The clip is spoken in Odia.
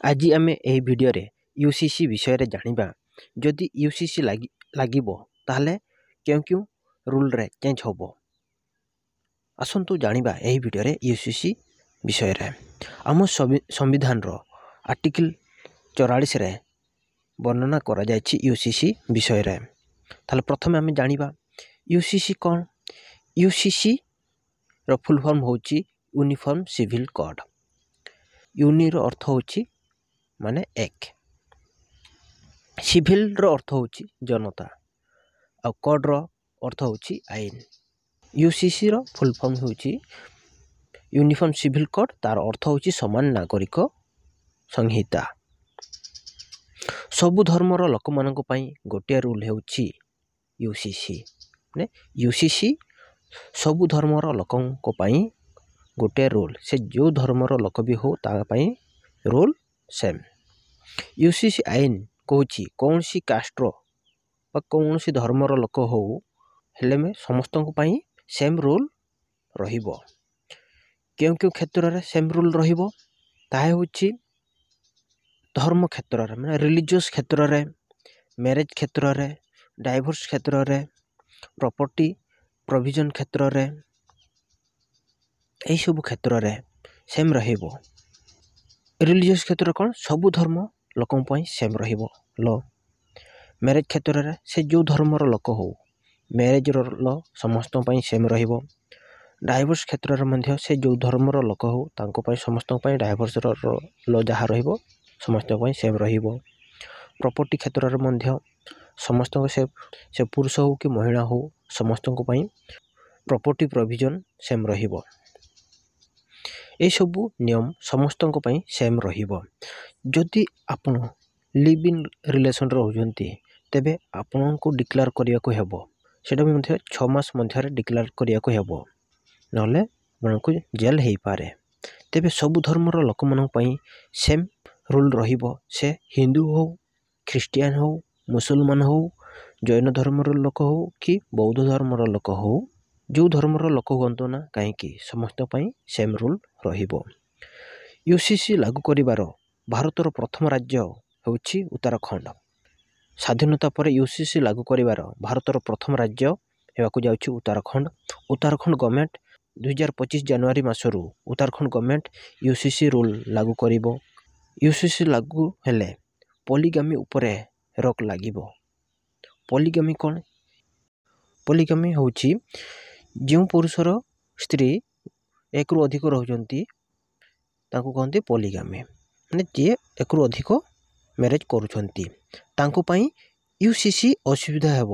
ଆଜି ଆମେ ଏହି ଭିଡ଼ିଓରେ ୟୁସିସି ବିଷୟରେ ଜାଣିବା। ଯଦି ୟୁସିସି ଲାଗିବ, ତାହେଲେ କେଉଁ କେଉଁ ରୁଲ୍ରେ ଚେଞ୍ଜ ହେବ, ଆସନ୍ତୁ ଜାଣିବା ଏହି ଭିଡ଼ିଓରେ ୟୁସିସି ବିଷୟରେ। ଆମ ସମ୍ବିଧାନର ଆର୍ଟିକିଲ୍ 44ରେ ବର୍ଣ୍ଣନା କରାଯାଇଛି ୟୁସିସି ବିଷୟରେ। ତାହେଲେ ପ୍ରଥମେ ଆମେ ଜାଣିବା ୟୁସିସି କ'ଣ। ୟୁସିସିର ଫୁଲ୍ ଫର୍ମ ହେଉଛି ୟୁନିଫର୍ମ ସିଭିଲ୍ କୋଡ଼୍। ୟୁନିର ଅର୍ଥ ହେଉଛି ମାନେ ଏକ, ସିଭିଲ୍ର ଅର୍ଥ ହେଉଛି ଜନତା ଆଉ କୋଡ଼୍ର ଅର୍ଥ ହେଉଛି ଆଇନ। ୟୁସିସିର ଫୁଲ୍ ଫର୍ମ ହେଉଛି ୟୁନିଫର୍ମ ସିଭିଲ୍ କୋଡ଼୍, ତାର ଅର୍ଥ ହେଉଛି ସମାନ ନାଗରିକ ସଂହିତା। ସବୁ ଧର୍ମର ଲୋକମାନଙ୍କ ପାଇଁ ଗୋଟିଏ ରୁଲ୍ ହେଉଛି ୟୁସିସି। ମାନେ ୟୁସିସି ସବୁ ଧର୍ମର ଲୋକଙ୍କ ପାଇଁ ଗୋଟିଏ ରୁଲ୍, ସେ ଯେଉଁ ଧର୍ମର ଲୋକ ବି ହେଉ, ତା ପାଇଁ ରୁଲ୍ ସେମ୍। ୟୁସିସି ଆଇନ କହୁଛି, କୌଣସି କାଷ୍ଟର ବା କୌଣସି ଧର୍ମର ଲୋକ ହେଉ ହେଲେ ସମସ୍ତଙ୍କ ପାଇଁ ସେମ୍ ରୁଲ୍ ରହିବ। କେଉଁ କେଉଁ କ୍ଷେତ୍ରରେ ସେମ୍ ରୁଲ୍ ରହିବ? ତାହା ହେଉଛି ଧର୍ମ କ୍ଷେତ୍ରରେ, ମାନେ ରିଲିଜିୟସ୍ କ୍ଷେତ୍ରରେ, ମ୍ୟାରେଜ୍ କ୍ଷେତ୍ରରେ, ଡାଇଭୋର୍ସ କ୍ଷେତ୍ରରେ, ପ୍ରପର୍ଟି ପ୍ରୋଭିଜନ୍ କ୍ଷେତ୍ରରେ, ଏହିସବୁ କ୍ଷେତ୍ରରେ ସେମ୍ ରହିବ। ରିଲିଜିୟସ୍ କ୍ଷେତ୍ରରେ କ'ଣ? ସବୁ ଧର୍ମ ଲୋକଙ୍କ ପାଇଁ ସେମ୍ ରହିବ ଲ। ମ୍ୟାରେଜ୍ କ୍ଷେତ୍ରରେ ସେ ଯେଉଁ ଧର୍ମର ଲୋକ ହେଉ, ମ୍ୟାରେଜ୍ର ଲ ସମସ୍ତଙ୍କ ପାଇଁ ସେମ୍ ରହିବ। ଡାଇଭୋର୍ସ କ୍ଷେତ୍ରରେ ମଧ୍ୟ ସେ ଯେଉଁ ଧର୍ମର ଲୋକ ହେଉ, ତାଙ୍କ ପାଇଁ, ସମସ୍ତଙ୍କ ପାଇଁ ଡାଇଭୋର୍ସର ଲ ଯାହା ରହିବ, ସମସ୍ତଙ୍କ ପାଇଁ ସେମ୍ ରହିବ। ପ୍ରପର୍ଟି କ୍ଷେତ୍ରରେ ମଧ୍ୟ ସମସ୍ତଙ୍କ, ସେ ପୁରୁଷ ହେଉ କି ମହିଳା ହେଉ, ସମସ୍ତଙ୍କ ପାଇଁ ପ୍ରପର୍ଟି ପ୍ରୋଭିଜନ୍ ସେମ୍ ରହିବ। ଏସବୁ ନିୟମ ସମସ୍ତଙ୍କ ପାଇଁ ସେମ୍ ରହିବ। ଯଦି ଆପଣ ଲିଭ୍ ଇନ୍ ରିଲେସନ୍ରେ ରହୁଛନ୍ତି, ତେବେ ଆପଣଙ୍କୁ ଡିକ୍ଲେୟାର କରିବାକୁ ହେବ। ସେଇଟା ବି ମଧ୍ୟ 6 ମାସ ମଧ୍ୟରେ ଡିକ୍ଲେୟାର କରିବାକୁ ହେବ, ନହେଲେ ଆପଣଙ୍କୁ ଜେଲ୍ ହେଇପାରେ। ତେବେ ସବୁ ଧର୍ମର ଲୋକମାନଙ୍କ ପାଇଁ ସେମ୍ ରୁଲ୍ ରହିବ। ସେ ହିନ୍ଦୁ ହେଉ, ଖ୍ରୀଷ୍ଟିଆନ ହେଉ, ମୁସଲମାନ ହେଉ, ଜୈନ ଧର୍ମର ଲୋକ ହେଉ କି ବୌଦ୍ଧ ଧର୍ମର ଲୋକ ହେଉ, ଯେଉଁ ଧର୍ମର ଲୋକ ହୁଅନ୍ତୁ ନା କାହିଁକି, ସମସ୍ତଙ୍କ ପାଇଁ ସେମ୍ ରୁଲ୍ ରହିବ। ୟୁସିସି ଲାଗୁ କରିବାର ଭାରତର ପ୍ରଥମ ରାଜ୍ୟ ହେଉଛି ଉତ୍ତରାଖଣ୍ଡ। ସ୍ୱାଧୀନତା ପରେ ୟୁସିସି ଲାଗୁ କରିବାର ଭାରତର ପ୍ରଥମ ରାଜ୍ୟ ହେବାକୁ ଯାଉଛି ଉତ୍ତରାଖଣ୍ଡ। ଉତ୍ତରାଖଣ୍ଡ ଗଭର୍ଣ୍ଣମେଣ୍ଟ 2025 ଜାନୁଆରୀ ମାସରୁ ଉତ୍ତରାଖଣ୍ଡ ଗଭର୍ଣ୍ଣମେଣ୍ଟ ୟୁସିସି ରୁଲ୍ ଲାଗୁ କରିବ। ୟୁସିସି ଲାଗୁ ହେଲେ ପଲିଗାମି ଉପରେ ରୋକ ଲାଗିବ। ପଲିଗାମି କ'ଣ? ପଲିଗାମି ହେଉଛି ଯେଉଁ ପୁରୁଷର ସ୍ତ୍ରୀ ଏକରୁ ଅଧିକ ରହୁଛନ୍ତି, ତାଙ୍କୁ କହନ୍ତି ପଲିଗାମି। ମାନେ ଯିଏ ଏକରୁ ଅଧିକ ମ୍ୟାରେଜ୍ କରୁଛନ୍ତି, ତାଙ୍କ ପାଇଁ ୟୁସିସି ଅସୁବିଧା ହେବ।